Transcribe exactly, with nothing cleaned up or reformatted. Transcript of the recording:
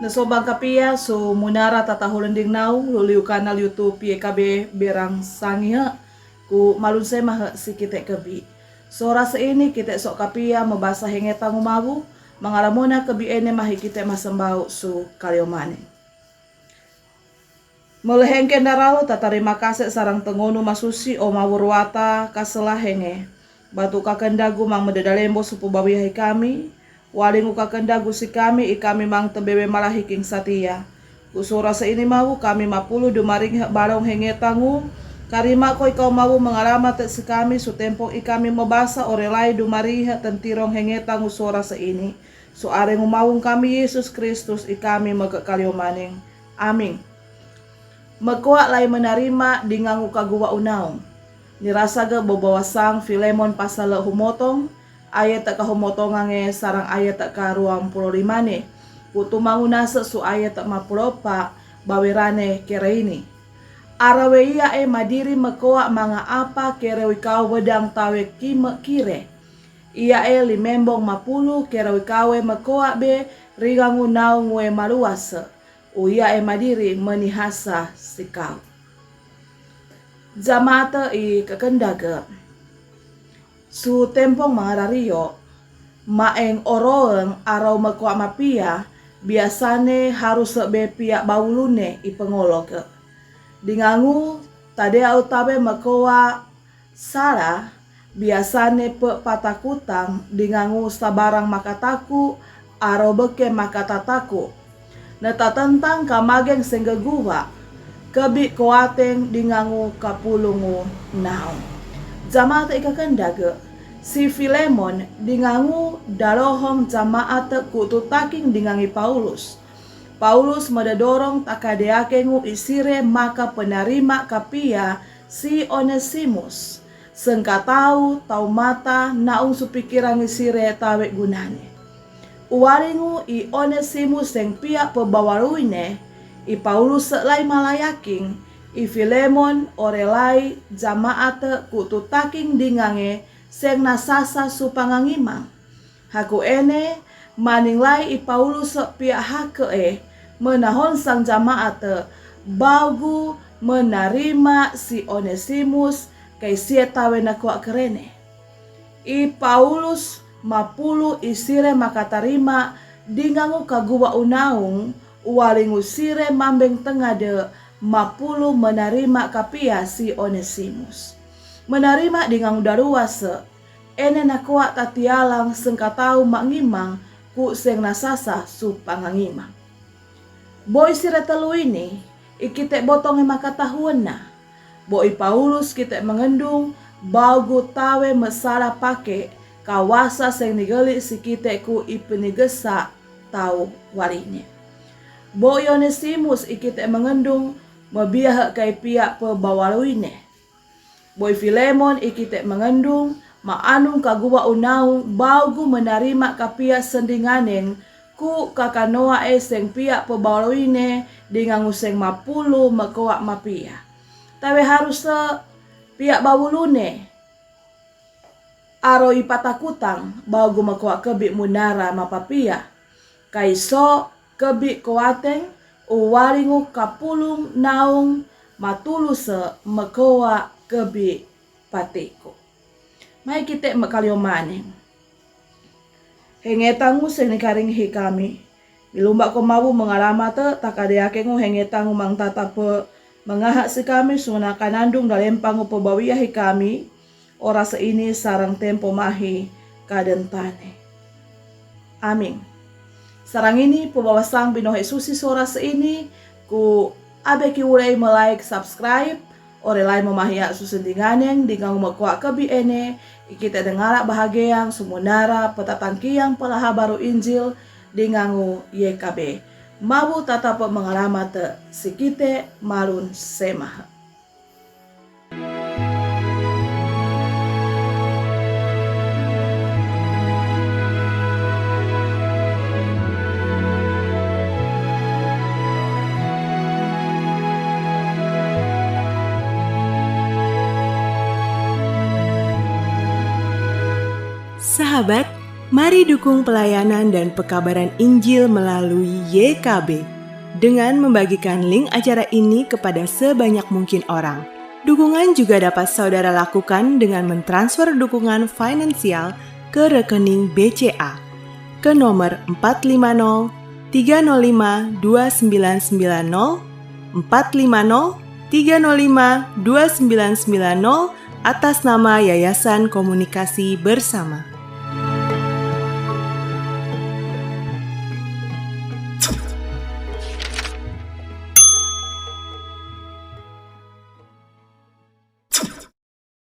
Nesombang kapia su munara tatahulending naung, luliu kanal YouTube Y K B Berang Sangihe, ku malun semahe si kite kebi. Sora seini kite sok kapia mebasa hengetang umawu, mangalamona kebi ene mahi kite masembau su kaliomane. Melehengke naralu tatarima kase sarang tengonu masusi o mawuruata kaselahenge. Batu kakendagu mang mededalembo supu bawiahi kami, walingu kakendagu si kami i kami mang tebewe malahi king satia. Kusura seini mawu kami mapulu dumaring he balong hengetangu, karima ko ikau mawu mengalamate si kami sutempong i kami mebasa orelai dumaring he tentirong hengetangu sura seini. Suare ngumawung kami Yesus Kristus i kami meke kaliomaneng. Amin. Mekoa lai menarima dingangu kaguwa unaung. Nirasa ge bobawasang Filemon pasale humotong, ayat ka humotongange sarang ayat ka ruang pulo limane. Kutu mangunase su ayat mapulopa bawerane kere ini. Arawe ia e madiri mekoa manga apa kere wikau wedang tawe kime kire. Ia e limembong mapulu kere wikawe mekoa be ringangu naung we maluase. Uia e madiri menihasa sikau. Jamate i kekendage. Su tempong mangarario, maeng oroeng arau mekoa mapia, biasane harus be pia bawulune i pengologe. Dingangu tadea utabe mekoa sala, biasane pe patakutang dingangu sabarang makataku, aro beke makatataku. Netatentang kamageng senggeguwa, kebi koateng dingangu kapulungu naung. Jamate i kekendage, si Filemon dingangu dalohong jamaate kututaking dingangi Paulus. Paulus mededorong takadeakengu isire maka penarima kapia si Onesimus. Sengkatau tau mata naung supikirangi sire tawe gunane. Uwalingu i Onesimus seng pia pebawaluine, i Paulus selai malayaking, i Filemon orelai jamaate kututaking dingange seng nasasa supangangimang. Haku ene, maninglai i Paulus pia hake e, menahon sang jamaate, baugu menarima si Onesimus, kai sie tawe nakoa kerene. I Paulus mapulu isire makatarima dingangu kaguwa unaung, uwalingu sire mambeng tengade mapulu menarima kapia si Onesimus. Menarima dingangu daluase, ene nakoa tatialang sengkatau mangimang ku seng nasasa supangangimang. Boi sire telu ini, i kite botonge makatahuenna. Boi Paulus kite mengendung, baugu tawe mesala pake, kawasa seng nigeli si kite ku i penigesa tau waline. Boi Onesimus i kite mengendung, mebiahe kai pia pebawaluine. Boi Filemon i kite mengendung, maanung kaguwa unaung baugu menarima kapia sendinganeng, ku kakanoa e seng pia pebawaluine dingangu seng mapulu mekoa mapia. Tawe harus se pia bawulune, aro i patakutang baugu mekoa kebi munara mapapia. Kaiso kebi koateng, uwalingu kapulung naung matuluse mekoa kebi patiku. Mai kite mekaliomaneng. Hengetangu seng nikaringihi kami. Milumba ko mawu mengalamate takadeakengu hengetangu mang tatape mengaha si kami sungana kanandung dalempangu pebawiahi kami, ora seini sarang tempo mahi kadentane. Amin. Sarang ini pebawasang binohe susi sora seini, ku abe ki ulei me-like, subscribe, orelai memahia susendinganeng dingangu mekoa kebi ene, i kite dengala bahageang sumunara petatangkiang pelaha baru Injil dingangu Y K B. Mawu tatape mengalamate si kite malun semahe. Sahabat, Mari dukung pelayanan dan pekabaran Injil melalui Y K B dengan membagikan link acara ini kepada sebanyak mungkin orang. Dukungan juga dapat saudara lakukan dengan mentransfer dukungan finansial ke rekening B C A ke nomor empat lima nol tiga nol lima dua sembilan sembilan nol, empat lima nol tiga nol lima dua sembilan sembilan nol, atas nama Yayasan Komunikasi Bersama.